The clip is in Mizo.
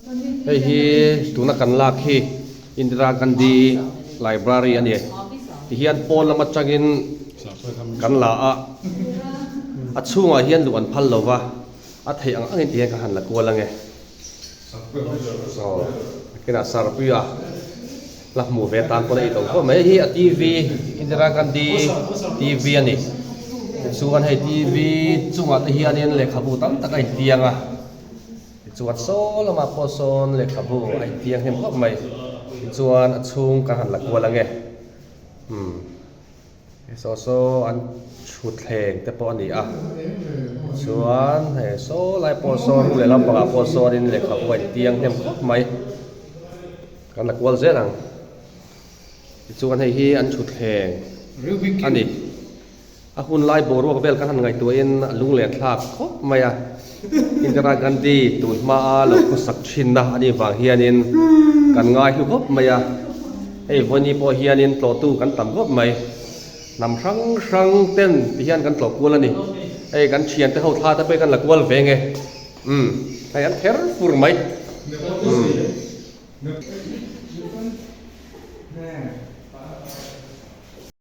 Hei hi tuna kan lak hi Indira Gandhi Library a ni. Tihian pawn lam atangin kan la a, a chhungah hian luh an phal lo va, a theih ang angin tihian ka han la kual ange. Aw, nakinah Sarpuia la hmu ve tan pawn a itawm khawp mai. Hei hi a TV, Indira Gandhi TV a ni. Tichuan hei TV chungah te hianin lehkhabu tam tak a intiang a. Tichuan saw lamah pawh sawn lehkhabu a intiang hnem khawp mai. Tichuan a chhung kan han la kual ange. Umm saw saw an thutthleng te pawh a ni a. Tichuan hei saw lai pawh sawn ru leh lampangah pawh sawnin lehkhabu a intiang hnem khawp mai. Kan la kual zel ang. Tichuan hei hi an thutthleng a ni. A hun lai boruak vel kan han ngaihtuahin a lunglen thlak khawp mai a, Indira Gandhi tun hmaa lo khawsak thinna a nih vang hianin kan ngai hlu khawp mai a, hei Vawini pawh hianin tlawhtu kan tam khawp mai, hnam hrang hrang ten ti hian kan tlawh kual a ni, hei kan thiante ho thla te pawh hi kan la kual ve nge, umm hei an kher fur mai, umm.